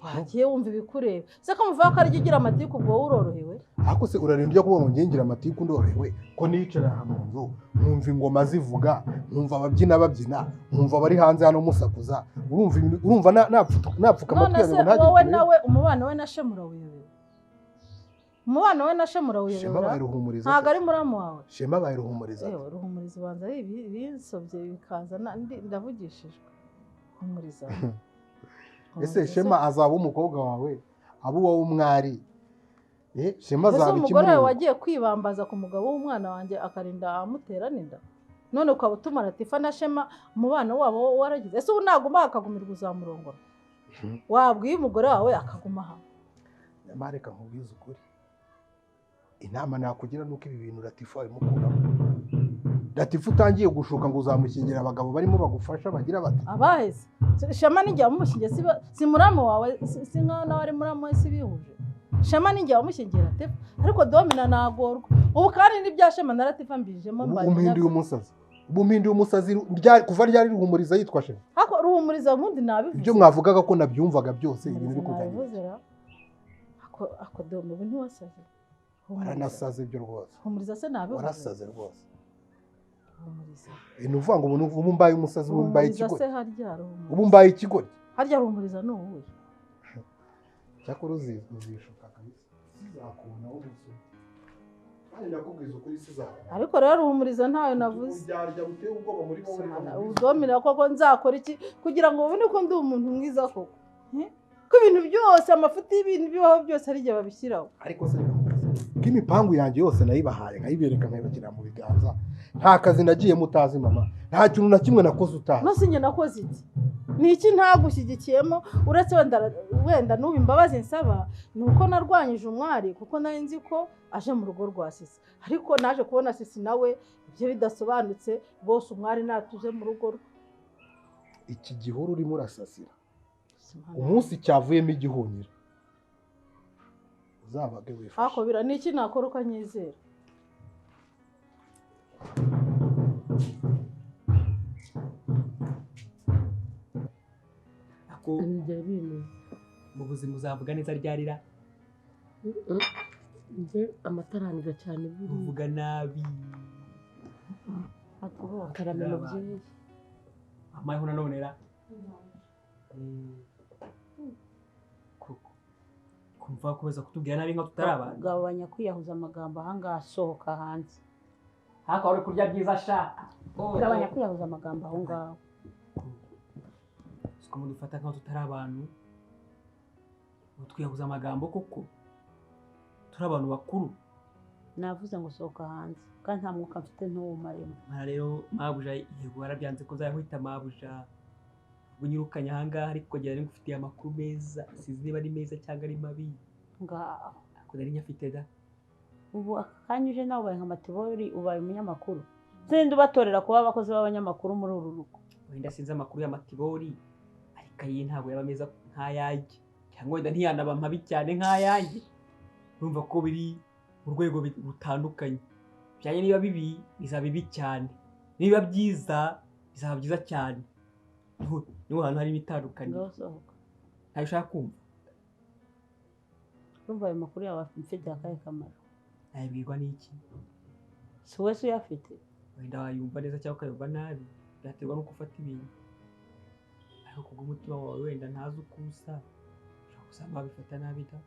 Wagiye wumva ibikureba. Se ko muvuga ko ari ugira amatiku ubwo wowe urorohewe? Ariko se urarinda ujya kuvuga ngo ngingira amatiku ndorohewe ko nicara aha mu nzu nkumva ingoma zivuga, nkumva ababyina babyina, nkumva abari hanze hano musakuza, urumva napfuka amatwi None yanjye se ngo ntagire wowe ikintu. nawe umubano we na Shemura wiyobewe? Umubano we na Shema urawuyobora. Ntabwo ari muramu wawe. Shema abaye Ruhumuriza. Ewe Ruhumuriza ubanza ari ibinsobye bikaza ndavugishijwe. Ruhumuriza. Ese Shema azaba umukobwa wawe, abo wowe umwari. Shema azaba iki? Umugore wawe wagiye kwibambaza ku mugabo w'umwana wanjye akarinda amutera n'inda. None ukaba utuma Latifa na Shema umubano wabo waragize. Ese ubu naguma akagumirwa uzamurongora? Wabwiye umugore wawe akaguma aha. Nyamara nkubwize ukuri. Inama nakugira nuko ibi bintu Latifa abimukuramo. Latifa utangiye gushuka ngo uzamushyingira abagabo barimo bagufasha bagira bati abaheze. Shema nijye wamushyingiye si muramu wawe, si nkaho nawe ari muramu we, si bihuje. Shema nijye wamushyingiye Latifa, ariko Domina nagorwa. Ubu kandi n'ibya Shema na Latifa mbijemo mbaye. Umpinduye umusazi. Ubu mpinduye umusazi kuva ryari Ruhumuriza yitwa Shema. Hako Ruhumuriza ubundi nabivuze. Ibyo mwavugaga ko nabyumvaga byose ibintu biri kuganira. Ako Domina ubu ntiwasaze. Waranasaze ibyo rwose. Ruhumuriza se nabivuze. Warasaze rwose. Ruhumuriza. Ni uvuga ngo ubu mbaye umusazi, ubu mbaye ikigoryi. Se harya Ruhumuriza. Ubu mbaye ikigoryi. Harya Ruhumuriza ni uwuhe? Cyakora uzishuka kabisa. Sizakubona wowe umusore. Kandi ndakubwiza ukuri sizakubona. Ariko rero Ruhumuriza ntayo navuze. Uryarya buteye ubwoba muri wowe. Udomira koko nzakora iki kugira ngo ubone ko ndi umuntu mwiza koko? Ko ibintu byose amafuti y'ibintu bibaho byose ari jye babishyiraho. Ariko se imipangu yanjye yose nayibahaye nkayibereka nkayibashyira mu biganza. Nta kazi nagiye mutazi mama, nta kintu na kimwe nakoze utazi. Nose njye nakoze iki? Ni iki ntagushyigikiyemo uretse wenda n'ubu imbabazi nsaba ni uko narwanyije umwari kuko nari nzi ko aje mu rugo rwa Sisi, ariko naje kubona Sisi nawe ibyo bidasobanutse bose umwari natuze mu rugo rwe. Iki gihuru urimo urasasira umunsi cyavuyemo igihunyira uzabage wifashe. Ako bira ni iki nakora ukanyizera? Ako mu buzima uzavuga neza ryarira? Nje amataraniga cyane uvuga nabi. Karame mubyeyi. Amayeho nanonera. Kumva komeza kutubwira nabi nka tutari abantu. Gabanya kwiyahuza amagambo ahangaha, sohoka hanze. Haka uri kurya byiza sha. Gabanya kwiyahuza amagambo aho ngaho. Siko mudufata nka tutari abantu. Utwiyahuza amagambo koko. Turi abantu bakuru. Navuze ngo sohoka hanze kandi nta mwuka mfite ntuwumaremo. Mara rero mabuja yego warabyanze ko nzahita mabuja. Unyirukanye ahangaha ariko ngira ngufitiye amakuru meza, sinzi niba ari meza cyangwa ari mabi. Ngaho ako nari nyafite da. Ubu akanyuje nawe ubaye nka Matibori, ubaye umunyamakuru. Sindi ubatorera kuba abakozi b'abanyamakuru muri uru rugo. Wenda sinzi amakuru ya Matibori ariko ayi ntabwo yaba meza nk'ayanjye, cyangwa wenda ntiyanaba mabi cyane nk'ayanjye. Urumva ko biri mu rwego rutandukanye. Byanye niba bibi bizaba bibi cyane, niba byiza bizaba byiza cyane. Niho hantu harimo itandukaniro. Ntayo ushaka kumva? Urumva ayo makuru yawe amfitiye akahe kamaro? Nayabwirwa n'iki? Si wowe se uyafite? Wenda wayumva neza cyangwa ukayumva nabi, byaterwa n'uko ufata ibintu. Ariko kubw'umutima wawe wenda ntazi uko usa, ushobora gusanga wabifata nabi da.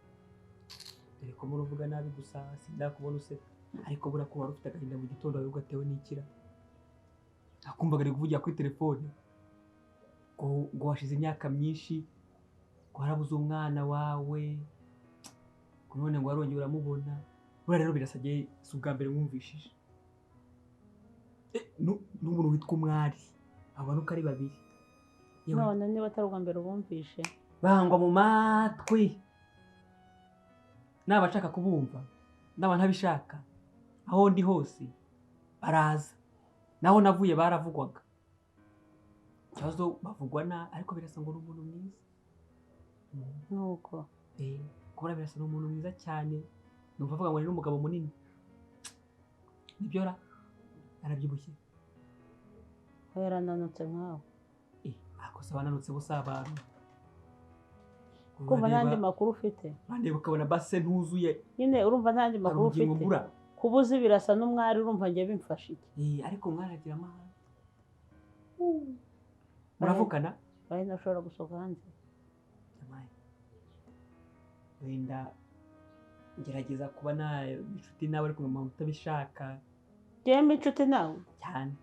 Dore ko muri uvuga nabi gusa, sindakubona useka. Ariko buriya ko wari ufite agahinda mu gitondo wawe ugatewe n'ikira. Nakumvaga ari kuvugira kuri telefone. Ngo washize imyaka myinshi ngo warabuze umwana wawe, ngo none ngo warongeye uramubona. Buriya rero birasabye, si ubwa mbere mwumvishije. N'umuntu witwa Umwari, abantu uko ari babiri. None niba atari ubwa mbere ubumvishe, bangwa mu matwi. Naba nshaka kubumva, naba ntabishaka, aho ndi hose baraza. Naho navuye baravugwaga. Ikibazo bavugwa na ariko birasa ngo ni umuntu mwiza. Nuko kubura birasa ni umuntu mwiza cyane. Numva avuga ngo ni n'umugabo munini. Nibyo ra? Arabyibushye. Yarananutse nkawe. Ako se abananutse bo si abantu. Kumva nta andi makuru ufite. Bandeba ukabona base ntuzuye. Nyine urumva nta andi makuru ufite. Kubuza birasa n'umwari urumva njye bimfasha iki? Ariko umwari agira amahane. Muravugana? Wenda ushobora gusohoka hanze. Wenda Ngerageza kuba na inshuti nawe ariko mama utabishaka. Jembe inshuti nawe cyane.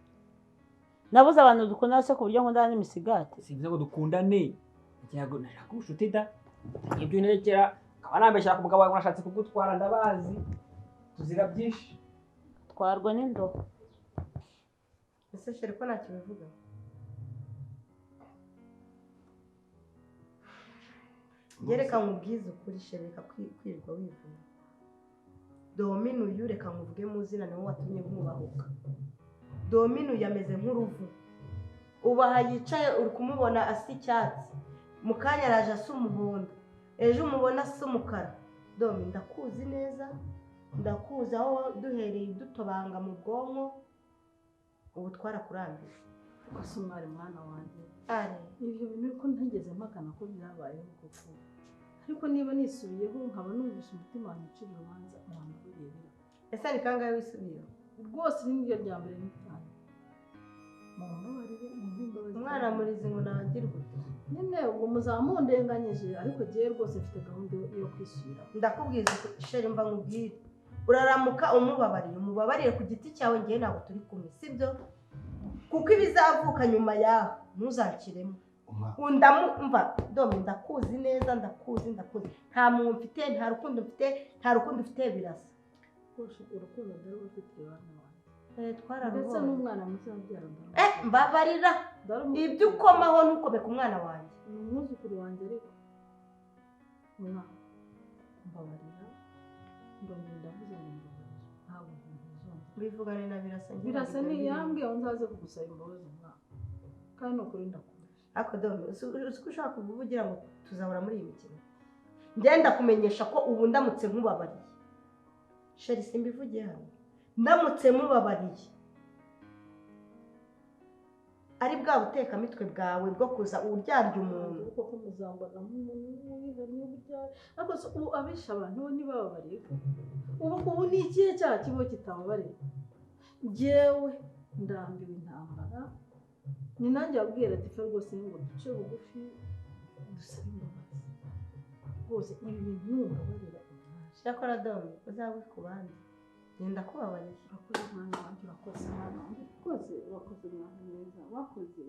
Nabuze abantu dukundana se ku buryo nkundana n'imisigati. Simbiza ngo dukundane. Ngira nashaka ubushuti da. Ibyo nerekera akaba nambeshya ku mugabo wawe nashatse kugutwara ndabazi. Tuzira byinshi. Twarwa n'indobo. Ese chéri ko ntacyo bivuga? Reka nkubwize ukuri chéri, reka kwirirwa wivuna. Domino uyu reka nkuvuge mu zina niwe watumye nkubahuka. Domino uyu ameze nk'uruvu. Ubu aha yicaye uri kumubona asa icyatsi. Mu kanya araje asa umuhondo. Ejo umubona asa umukara. Domi ndakuzi neza, ndakuzi aho duhereye dutobanga mu bwonko. Ubu twarakurambiwe. Gusa umwari mwana wanjye. Ibyo bintu ko ntigeze mpakana ko byabayeho koko. Ariko niba nisubiyeho nkaba numvise umutima wanjye ucira urubanza abantu barebera. Ese ni kangahe wisubiyeho? Rwose ni niryo rya mbere n'itanu. Mumbabarire, mumpe imbabazi. Umwana murizi ngo nagirwe. Nyine ubwo muzamundenganyije ariko jyewe rwose mfite gahunda yo kwisubira. Ndakubwiza chéri mva nkubwire. Uraramuka umubabarire, umubabarire ku giti cyawe ngiye ntabwo turi kumwe, sibyo? Kuko ibizavuka nyuma yaho ntuzakiremo. Undamumva Domi ndakuzi neza, ndakuzi. Nta muntu mfite, nta rukundo mfite, nta rukundo ufite birasa. Rwose urukundo ndarufitiye abana banjye. Twararubonye. Ndetse n'umwana muzabyara ndarubona. Mbabarira. Ibyo ukomaho ntukome ku mwana wanjye. Ni umwuzukuru wanjye ariko. Mwana mbabarira. Ndongera ndavuze ngo mbabarira. Ntabwo ntuzongera. Bivugane na Birasa. Birasa ntiyambwiye ngo nzaze kugusaba imbabazi umwana. Kandi ni ukuri ndakubwira. Ariko Domi uzi ko ushaka kuvuga ugira ngo tuzahora muri iyi mikino. Ngenda kumenyesha ko ubu ndamutse nkubabariye. Chéri simbivugiye hano. Ndamutse mubabariye. Ari bwa butekamitwe bwawe bwo kuza uryarya umuntu. Kuko muzambana nk'umuntu wihariye uburyarya. Ariko ubu abisha abantu bo ntibababariye. Ubu ni ikihe cyaha kibo kitababarira? Jyewe ndambiwe intambara. Ni nanjye wabwira ati fe rwose ngo duce bugufi dusabe imbabazi. Rwose ibi bintu numbabarira. Cyakora Domi uzabe ku bandi. Genda kubabariye. Urakoze mwana wanjye, urakoze mwana wanjye. Urakoze, urakoze mwana mwiza. Wakoze.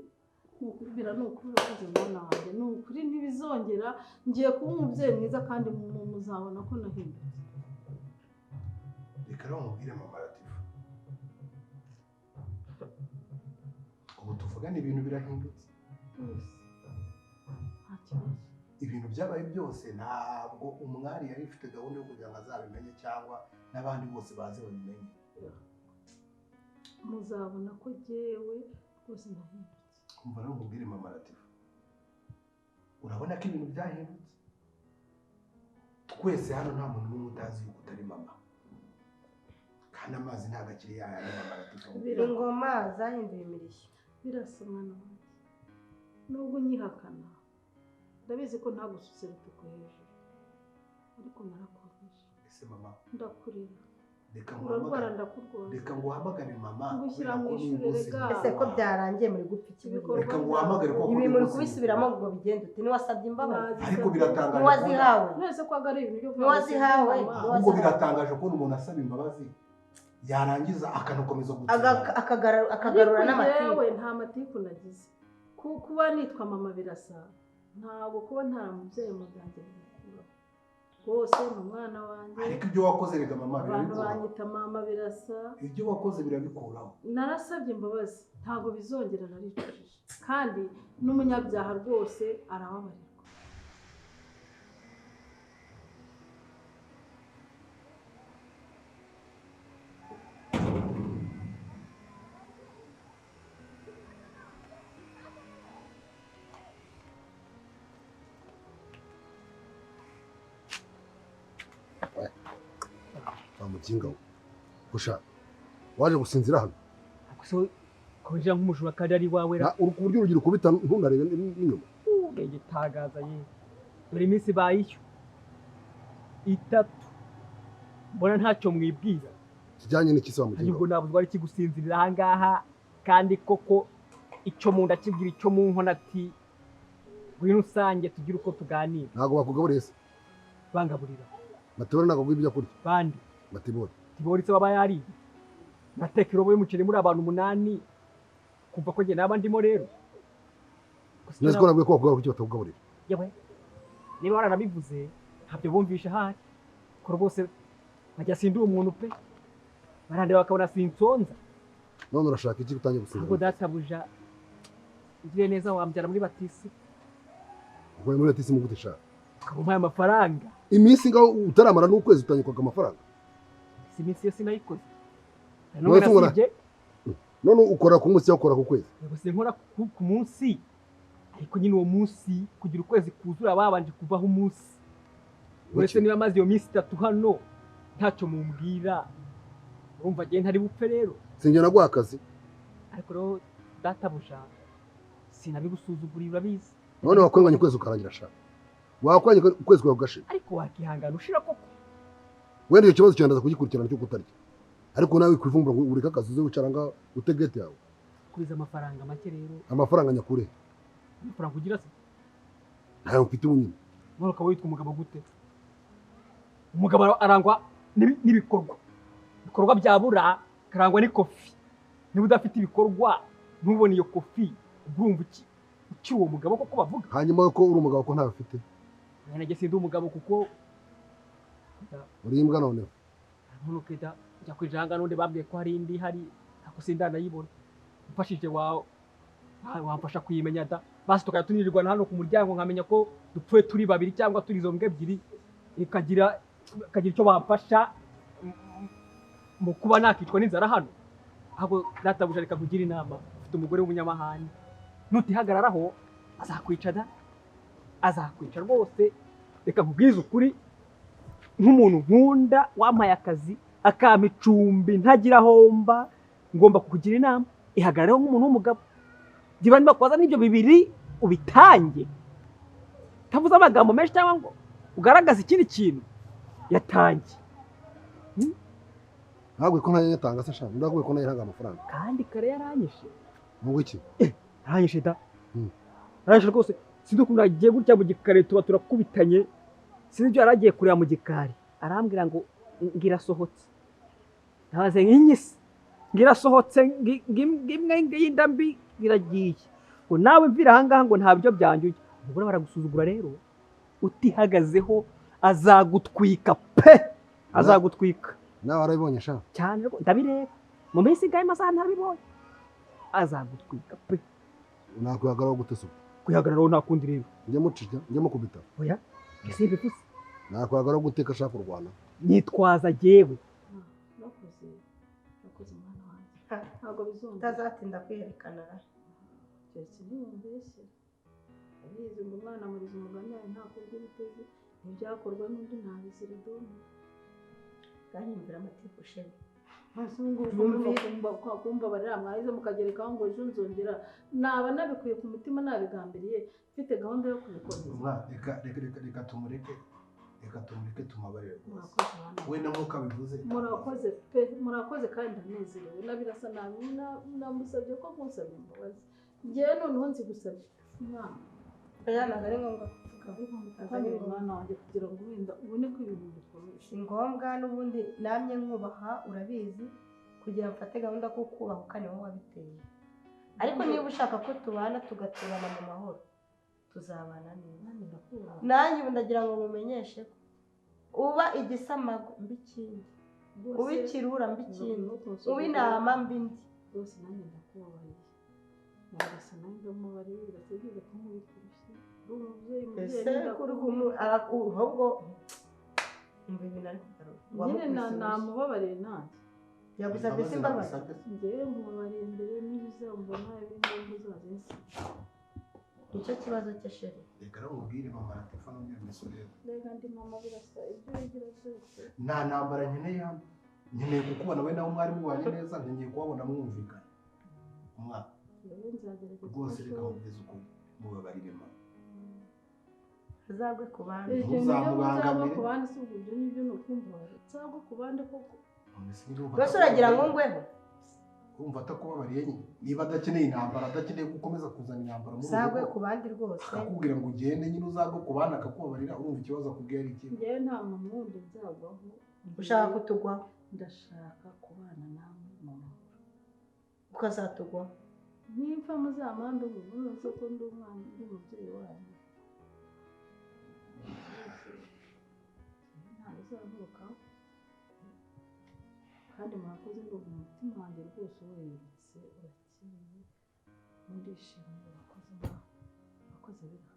Nukubwira ni ukuri urakoze mwana wanjye. Ni ukuri ntibizongera, ngiye kuba umubyeyi mwiza kandi muzabona ko nahindutse. Reka rero mubwire mama Latifa. Ubu tuvugana ibintu birahindutse. Nta kibazo. Ibintu byabaye byose ntabwo umwari yari ifite gahunda yo kugira ngo azabimenye cyangwa n'abandi bose baze babimenye. Muzabona ko jyewe rwose nahindutse. Umva rero nkubwire mama Latifa. Urabona ko ibintu byahindutse? Twese hano nta muntu n'umwe utazi yuko utari mama. Kandi amazi ntabwo akiri yayandi mama Latifa. Ingoma zahinduye imirishyo. Birasa mwana wanjye. Nubwo unyihakana ndabizi ko ntagusutse rutuku hejuru. Ariko narakomeje. Ese mama ndakurira. Reka urarwara ndakurwaza. Reka nguhamagare mama. Ngushyira mu ishuri rega. Ese ko byarangiye muri gupfa iki? Reka nguhamagare ko ibi muri kubisubiramo ngo bigende ute? Niwasabye imbabazi. Ariko biratangaje. Niwazihawe. Mwese ko ari ibintu byo niwazihawe. Ahubwo biratangaje kubona umuntu asaba imbabazi yarangiza akanakomeza gutsinda. Akagarura n'amatiku. Yewe nta matiku nagize. Kuba nitwa mama Birasa ntabwo kuba ntaramubyeyi mu byanjye bimukuraho. Rwose ni umwana wanjye. Ariko ibyo wakoze rega mama birabikuraho. Abantu banyita mama Birasa. Ibyo wakoze birabikuraho. Narasabye imbabazi ntabwo bizongera naricujije. Kandi n'umunyabyaha rwose arababarirwa. Mukinga usha waje gusinzira hano konjira nk'umujura kandi ari wawe ra uri ku buryo urugero kubita ntunarebe n'inyuma ugitagaza ye dore iminsi bayishyu itatu mbona ntacyo mwibwira kijyanye n'iki se wa mukinga ubwo nabuzwa ari kigusinzirira aha ngaha kandi koko icyo mu nda kibwira icyo mu nkono ati ngwino usange tugire uko tuganira ntabwo bakugaburiye se bangaburira Matibori ntabwo aguha ibyo kurya. Bandi Matibori. Tibori se baba yariye. Nateka irobo y'umuceri muri abantu 8 kumva ko njye naba ndimo rero. Nzi ko nabwiye ko bakugaburira, kuki batakugaburira? Yewe niba waranabivuze ntabyo bumvisha ahari, ko rwose bajya sindi umuntu pe, barandeba bakabona sinsonza. None urashaka iki utangiye gusinzira? Ahubwo databuja ugire neza wambyara muri batisi. Ubwo muri batisi mu gute sha? Ukaba umpaye amafaranga. Iminsi ngaho utaramara n'ukwezi utangiye kwaka amafaranga. Si iminsi yose nayikoze. None ukora ku munsi cyangwa ukora ku kwezi? Yego sinkora ku munsi, ariko nyine uwo munsi kugira ukwezi kuzura babanje kuvaho umunsi. Uretse niba maze iyo minsi 3 hano ntacyo mumbwira, urumva ngiye ntari bupfe rero. Sinjye naguha akazi. Ariko rero databuja sinabigusuzugurira urabizi. None wakwenganya ukwezi ukarangira sha. Wakwenganya ukwezi kwawe kugashira. Ariko wakihangana ushira koko. Wenda icyo kibazo cyandaza kugikurikirana cyo kutarya. Ariko nawe kwivumbura ngo ureka akazi uze wicara nga utegete yawe. Kubiza amafaranga make rero. Amafaranga nyakure. Amafaranga ugira se? Ntayo mfite ubunyine. None ukaba witwa umugabo gute? Umugabo arangwa n'ibikorwa. Ibikorwa byabura karangwa n'ikofi. Niba udafite ibikorwa ntubone iyo kofi, urumva iki uki uwo mugabo koko bavuga? Hanyuma ko uri umugabo ko ntawe ufite? Nanjye sindi umugabo kuko uri imbwa noneho. Ntunukeda njya kwijanga n'undi babwiye ko hari indi hari ako sindanayibona. Mfashije wawe wamfasha kuyimenya da. Basi tukajya tunirirwana hano ku muryango nkamenya ko dupfuye turi babiri cyangwa turi izo mbwa ebyiri, ikagira icyo bamfasha mu kuba nakicwa n'inzara hano. Ahubwo databuja reka kugira inama, ufite umugore w'umunyamahane nutihagararaho azakwica da, azakwica rwose. Reka nkubwize ukuri nk'umuntu nkunda wampaye akazi akampa icumbi ntagira aho mba, ngomba kukugira inama, ihagarareho nk'umuntu w'umugabo. Niba nibakubaza n'ibyo bibiri ubitange, utavuze amagambo menshi cyangwa ngo ugaragaze ikindi kintu yatangiye. Ntabwo ko ntayo yatanga se sha, ndakubwiye ko nayo ntanga amafaranga. Kandi kare yaranyishe. Ngo iki? Yaranyishe da. Yaranyishe rwose, sinzi ukuntu agiye gutya mu gikari tuba turakubitanye. Sinzi ibyo yaragiye kureba mu gikari. Arambwira ngo ngirasohotse. Nabaze nk'inyisi. Ngirasohotse ngimwe y'inda mbi ngiragiye. Ngo nawe mvira aha ngaha ngo nta byo byanjye ujya. Umugore baragusuzugura rero, utihagazeho azagutwika pe. Azagutwika. Nawe warabibonye sha? Cyane rwose ndabireba. Mu minsi ingahe amasaha ntarabibonye. Azagutwika pe. Nakwihagararaho gute se? Kwihagararaho nta kundi rero. Njye mucinya, njye mukubita. Oya, ese bivuze. Nakwihagararaho gute ko ashaka kurwana? Nitwaza jyewe. Nakoze mwana wanjye. Ntabwo bizumva. Utazatinda kwiyerekana. Keretse niwumbeshye. Abizi ngo umwana amuriza umugani yawe ntakorwa ibiteze, ntibyakorwa n'undi ntabizira domo. Bwanyumvira amatiku sheri. Kumbabarira mwahize mukagerekaho ngo ejo nzongera, naba nabikuye ku mutima nabigambiriye, mfite gahunda yo kubikomeza. Reka tumureke, reka tumureke tumabarire rwose. Wenda nk'uko abivuze. Murakoze pe, murakoze kandi ndanezerewe. Nabirasa nabi namusabye ko kunsabye imbabazi. Njyewe noneho nzigusabye mwana. Oya ntabwo ari ngombwa kuvuga. Mwana wanjye kugira ngo wenda ubone ko ibintu bikomeye. Si ngombwa n'ubundi namye nkubaha urabizi, kugira mfate gahunda ko kubaha ni wowe wabiteye. Ariko niba ushaka ko tubana tugaturana mu mahoro, tuzabana neza. Nanjye ubu ndagira ngo mumenyeshe ko uba igisamago mbi ikindi, uba ikirura mbi ikindi, uba intama mbi indi. Rwose nanjye ndakubabariye. Birasa nawe ndamubariye, birategereza ko nkubikurushye. Ese kuri ahubwo umva ibintu ari kugarura. Nyine namubabariye nanjye. Yagusabye se imbabazi? Njyewe mubabariye mbere n'ibizamva nawe bindi uzaze nsi. Nicyo kibazo cye sheri. Reka rero mubwire mama Latifa n'undi misore. Reka ndi mama birasa ibyo wigira byose. Nta ntambara nkeneye hano. Nkeneye kukubona we nawe mwari mubanye neza, nkeneye kubabona mwumvikana. Umwana. Rwose reka mubwize ukuri, mubabarire mama. Azagwe ku bandi. Ntuzamubangamire. Ku bandi si ubwo nibyo ni ukumva. Nzagwe ku bandi koko. Rwose uragira ngo ngweho? Urumva atakubabariye nyine, niba adakeneye intambara, adakeneye ko ukomeza kuzana intambara muri uru Uzagwe rugo, ku bandi rwose. Akakubwira ngo ugende nyine, uzagwe ku bandi akakubabarira. Urumva ikibazo akubwiye ari iki? Njyewe nta muntu wundi nzagwaho. Ushaka kutugwaho? Ndashaka kubana nawe mu mahoro. Ukazatugwaho? Nimfa muzamambe ubu ko ndi umwana, ndi umubyeyi wanyu. Ntabwo uzanturukaho. Kandi murakoze, ndumva umutima wanjye rwose werurutse, urakeye, ndishimye. Murakoze, murakoze bira,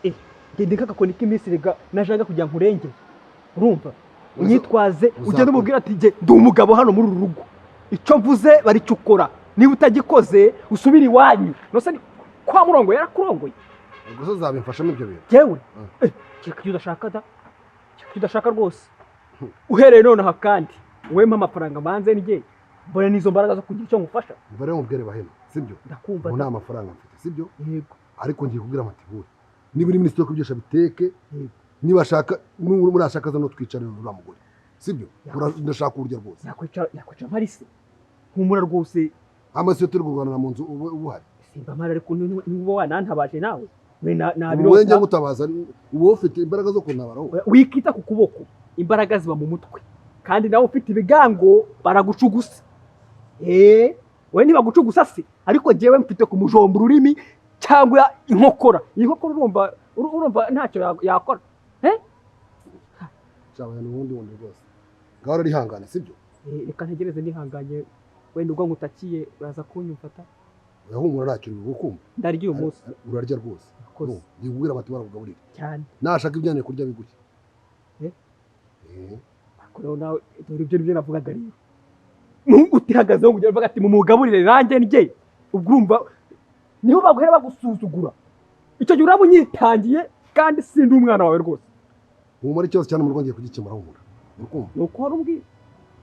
murakoze. Genda nk'agakoni k'iminsi rega najyaga kugira ngo nkurengere, urumva, unyitwaze ugende umubwire ati jye ndi umugabo hano muri uru rugo, icyo mvuze baricyo ukora, niba utagikoze usubire iwanyu. Nose kwa murongo yarakurongoye? Ubwo se uzabimfashamo ibyo bintu? Yewe, kereka ibyo udashaka da, kereka ibyo udashaka rwose. Uhereye nonaha kandi wempa amafaranga mbanze njye mbona n'izo mbaraga zo kugira icyo ngufasha. Umva rero nkubwire Bahena, sibyo? Ndakumva. Ubu nta mafaranga mfite, sibyo? Yego. Ariko ngiye kubwira Matiburi, niba uri minisitiri wo kubyosha biteke, niba ashaka murashaka aza no twicarire uriya mugore, sibyo? Ndashaka urya rwose. Yakwica mparise, humura rwose. Amase turi kurwanira mu nzu ubu uhari. Simba mpari, ariko niba wanantabaje nawe wowe njya gutabaza, uba ufite imbaraga zo kuntabara wowe. Wikita ku kuboko, imbaraga ziba mu mutwe, kandi nawe ufite ibigango baragucugusa. Wowe ntibagucugusa se, ariko njyewe mfite ku mujomba ururimi cyangwa inkokora. Iyi nkokora urumva ntacyo yakora. Cyabana n'ubundi wundi rwose. Ngaho urihangane, sibyo? Reka ntegereze nihanganye, wenda ubwo ngutakiye uraza kunyumfata. Urahumura ntacyo uri gukumva. Ndarya uyu munsi. Urarya rwose. Ngiye kubwira bati barakugaburira. Cyane. Nashaka ibyanire kurya biguke. Ariko nawe dore ibyo nibyo navugaga rero. Nubwo utihagazeho ngo ugere uvuga ati mumugaburire nanjye ndye, ubwo urumva niho baguhera bagusuzugura. Icyo gihe uraba unyitangiye kandi sindi umwana wawe rwose. Humura, ikibazo cyane mu rugo ngiye kugikemura, humura. Urukumva? Nuko wari umbwiye.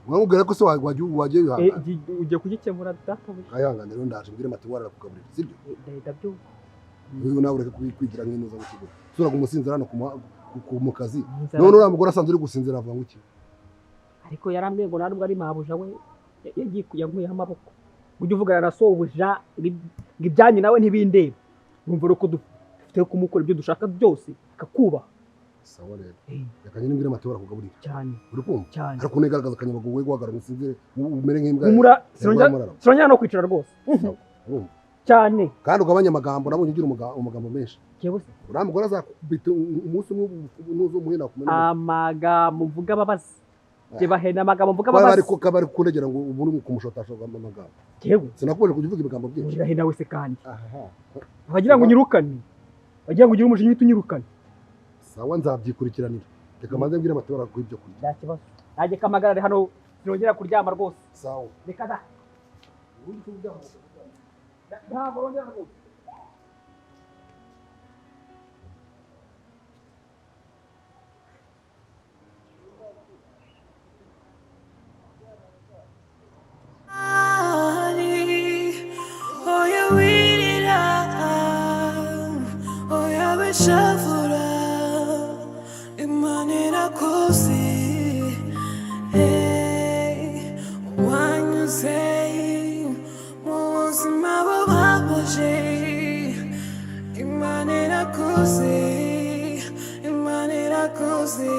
Uramubwira ko se wagiye wihangana. Ugiye kugikemura databuja. Ayihangane rero, ndaje mbwire Mati warakugaburira, sibyo? Ndahita byumva. Uyu nawe ureke kwigira nk'inuza mu kigo. Sura kumusinzira hano mu kazi. None uriya mugore asanzwe uri gusinzira avuga ngo iki? Ariko yarambwiye ngo nta nubwo ari mabuja we, yagiye yankuyeho amaboko. Ujye uvugana na sobuja ngo ibyanyu nawe ntibindeba. Urumva rero ko dufite kumukora ibyo dushaka byose akakubaha. Sawa rero. Reka nyine mbwire Mati warakugaburira. Cyane. Uri kumva? Cyane. Ariko unigaragaza akanyabagabo we guhagarara usinzire umere nk'imbwa. Humura, sinongera no kwicara rwose. Urumva? Cyane. Kandi ugabanya amagambo, nabonye ugira amagambo menshi. Jewe se. Uriya mugore azakubita umunsi umwe nuzo umuhina kumena. Amagambo mvuga ababaza. Je Bahena amagambo mvuga ababaza. Bari ko bari kunegera ngo ubu kumushotasha amagambo. Jewe. Sinakubona kujya uvuga ibigambo byinshi. Urahena wese kandi. Aha. Wagira ngo unyirukane. Wagira ngo ugire umujinya uhite unyirukane. Sawa, nzabyikurikiranira. Reka manze mbwire Mati baraguha ibyo kurya. Nta kibazo. Najye kamagarare hano sinongera kuryama rwose. Sawa. Reka da. Ntabwo rongera rwose. Imana irakoze, Imana irakoze.